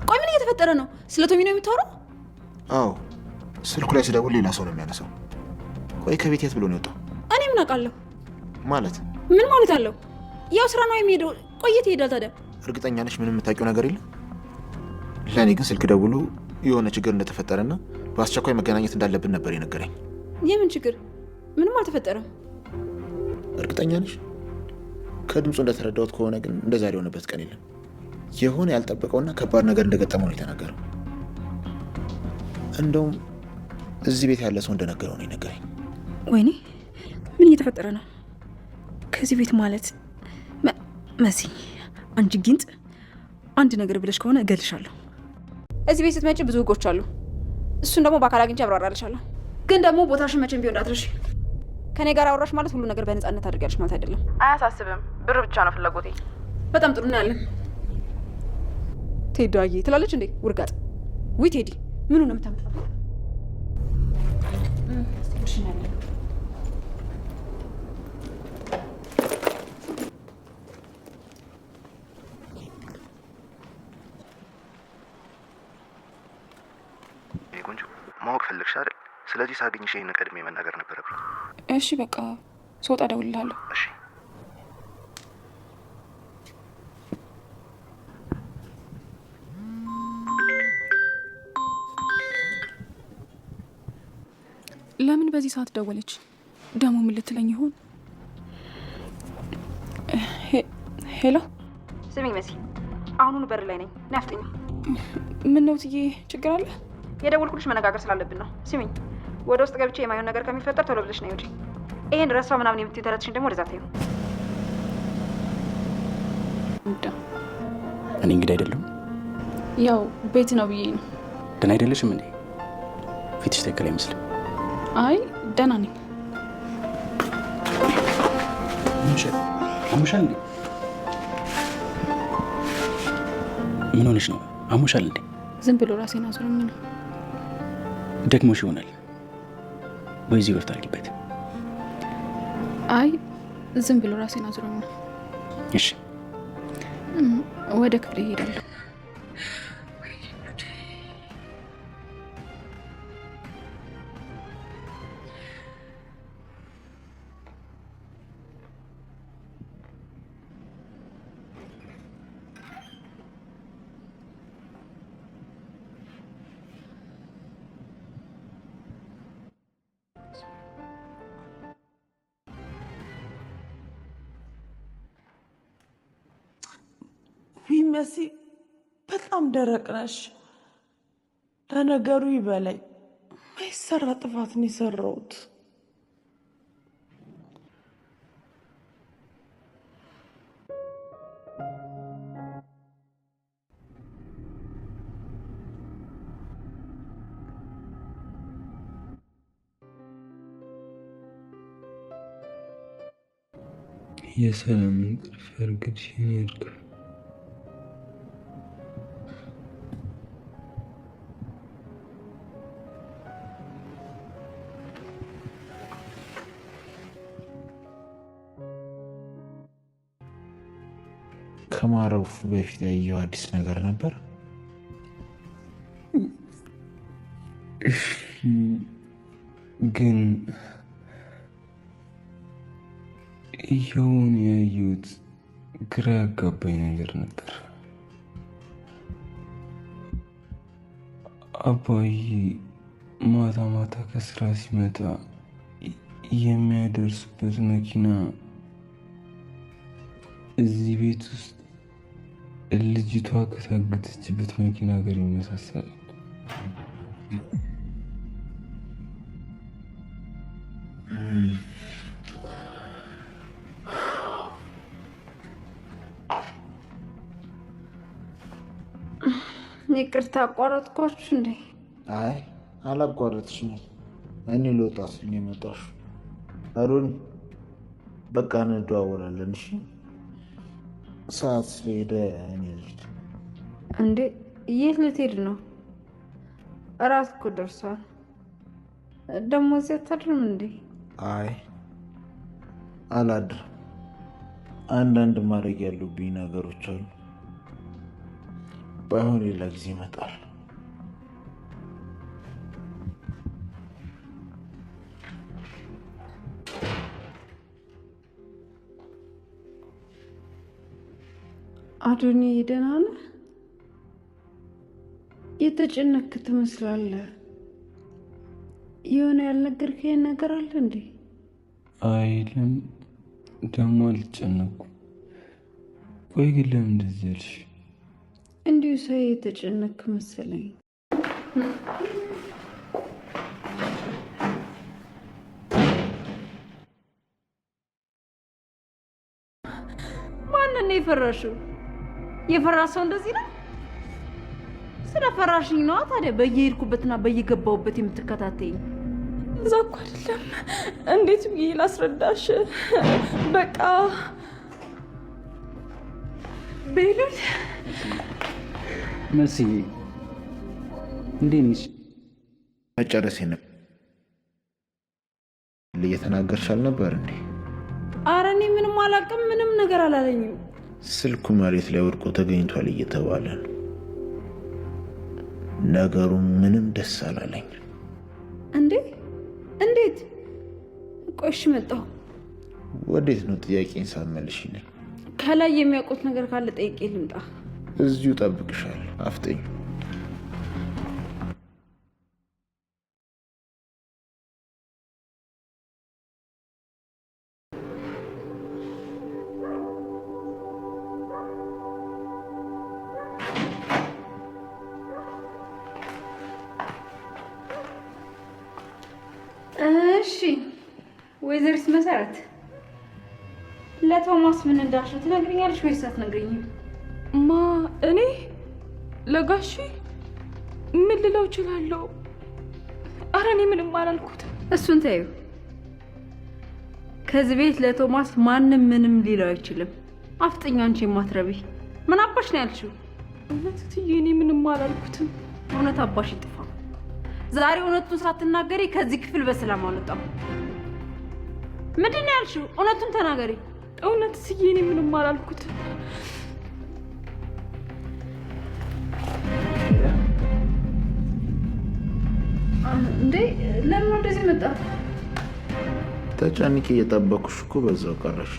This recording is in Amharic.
ቆይ ምን እየተፈጠረ ነው? ስለ ቶሚ ነው የምታወራው? አዎ፣ ስልኩ ላይ ስደውል ሌላ ሰው ነው የሚያነሳው። ቆይ ከቤት የት ብሎ ነው የወጣው? እኔ ምን አውቃለሁ? ማለት ምን ማለት አለው? ያው ስራ ነው የሚሄደው። ቆይ የት ይሄዳል ታዲያ? እርግጠኛ ነሽ ምንም የምታውቂው ነገር የለም? ለእኔ ግን ስልክ ደውሎ የሆነ ችግር እንደተፈጠረና በአስቸኳይ መገናኘት እንዳለብን ነበር የነገረኝ። የምን ችግር? ምንም አልተፈጠረም። እርግጠኛ ነሽ? ከድምፁ እንደተረዳሁት ከሆነ ግን እንደዛሬ የሆነበት ቀን የለም። የሆነ ያልጠበቀውና ከባድ ነገር እንደገጠመው ነው የተናገረው። እንደውም እዚህ ቤት ያለ ሰው እንደነገረው ነው የነገረኝ። ወይኔ ምን እየተፈጠረ ነው? ከዚህ ቤት ማለት መሲ፣ አንቺ ጊንጥ፣ አንድ ነገር ብለሽ ከሆነ እገልሻለሁ። እዚህ ቤት ስትመጪ ብዙ ህጎች አሉ። እሱን ደግሞ በአካል አግኝቼ አብራራልሻለሁ። ግን ደግሞ ቦታሽን መቼም ቢሆን እንዳትረሺ። ከኔ ጋር አወራሽ ማለት ሁሉ ነገር በነፃነት አድርጊያለሽ ማለት አይደለም። አያሳስብም። ብር ብቻ ነው ፍላጎቴ። በጣም ጥሩ እናያለን። ቴዳዬ ትላለች እንዴ ውርጋጥ። ውይ ቴዲ ምኑ ነው የምታመጣው? ቆንጆ ማወቅ ፈለግሽ አይደል? ስለዚህ ሳገኝሽ ይሄን ቀድሜ መናገር ነበረብኝ። እሺ በቃ ስወጣ እደውልልሃለሁ። እሺ። ለምን በዚህ ሰዓት ደወለች? ደግሞ ምን ልትለኝ ይሆን? Hello ስሚኝ መሲ፣ አሁኑኑ በር ላይ ነኝ፣ ናፍጥኝ። ምን ነው ትዬ፣ ችግር አለ? የደወልኩልሽ መነጋገር ስላለብን ነው። ስሚኝ፣ ወደ ውስጥ ገብቼ የማይሆን ነገር ከሚፈጠር ቶሎ ብለሽ ነይ ውጪ። ይሄን ረሳው ምናምን የምትይው ተረትሽን ደግሞ ወደዛ ተይው። እኔ እንግዲህ አይደለሁም። ያው ቤት ነው ብዬ ነው። ደህና አይደለሽም እንዴ? ፊትሽ ትክክል አይመስልም። አይ ደህና ነኝ። አሞሻል እንዴ? ምን ሆነሽ ነው? አሞሻል እንዴ? ዝም ብሎ ራሴን አዞረኝ ነው። ደክሞሽ ይሆናል ወይ እዚህ ወፍት አድርጊበት። አይ ዝም ብሎ ራሴን አዞረኝ ነው። እሺ ወደ ክፍሌ እሄዳለሁ። መሲ በጣም ደረቅ ነሽ። ለነገሩ ይበለኝ፣ ማይሰራ ጥፋት ነው የሰራሁት። የሰላም እንቅልፍ ያርግልሽ የኔ እርግብ። ከማረፉ በፊት ያየው አዲስ ነገር ነበር። ግን የሆነ ያየሁት ግራ ያጋባኝ ነገር ነበር። አባዬ ማታ ማታ ከስራ ሲመጣ የሚያደርሱበት መኪና እዚህ ቤት ውስጥ ልጅቷ ከታገተችበት መኪና ጋር ይመሳሰላል። ይቅርታ አቋረጥኳችሁ እንዴ? አይ አላቋረጥሽም። እኔ ልወጣ ስል ነው የመጣሽው። አሮኒ በቃ እንደዋወላለን። እሺ ሰዓት ስለሄደ እኔ ልሂድ። እንዴ የት ልትሄድ ነው? እራት እኮ ደርሷል። ደግሞ እዚህ አታድርም እንዴ? አይ አላድርም። አንዳንድ ማድረግ ያሉብኝ ነገሮች አሉ። ባይሆን ሌላ ጊዜ ይመጣል። አዶኒ ደህና ነህ? የተጨነክ ትመስላለህ። የሆነ ያልነገርከኝ ነገር አለ እንዴ? አይልም ደግሞ አልጨነኩም። ቆይ ግን ለምን እንደዚህ ያልሽ? እንዲሁ ሳይ የተጨነክ መሰለኝ። ማንን ነው የፈራሽው? የፈራ ሰው እንደዚህ ነው? ስለፈራሽኝ ነዋ ታዲያ በየሄድኩበትና በየገባሁበት የምትከታተይኝ። እዛ እኮ አይደለም። እንዴት ብዬ ላስረዳሽ? በቃ ቤሉል መሲ እንዴት ነሽ? መጨረሴ ነው እየተናገርሽ አልነበር እንዴ? ኧረ እኔ ምንም አላውቅም። ምንም ነገር አላለኝም። ስልኩ መሬት ላይ ወድቆ ተገኝቷል እየተባለ ነው። ነገሩ ምንም ደስ አላለኝ። እንዴ እንዴት? ቆይ እሺ መጣሁ። ወዴት ነው ጥያቄን ሳትመልሺልኝ? ከላይ የሚያውቁት ነገር ካለ ጠይቄ ልምጣ። እዚሁ ጠብቅሻለሁ። አፍጥኝ። እሺ ወይዘሪት መሰረት ለቶማስ ምን እንዳልሽው ትነግሪኛለሽ ወይስ አትነግሪኝም? ማ እኔ ለጋሺ ምን ልለው እችላለሁ? አረ እኔ ምንም አላልኩትም። እሱን ተይው። ከዚህ ቤት ለቶማስ ማንም ምንም ሊለው አይችልም። አፍጥኛ አንቺ የማትረቢ ምን አባሽ ነው ያልሽው? እውነት እትዬ እኔ ምንም አላልኩትም። እውነት አባሽ ይጥፋ። ዛሬ እውነቱን ሳትናገሪ ከዚህ ክፍል በሰላም አልወጣም። ምንድን ነው ያልሽው? እውነቱን ተናገሪ። እውነት እትዬ እኔ ምንም አላልኩትም። እንዴ ለምን ወደዚህ መጣ? ተጨንቄ እየጠበኩሽ እኮ በዛው ቀረሽ።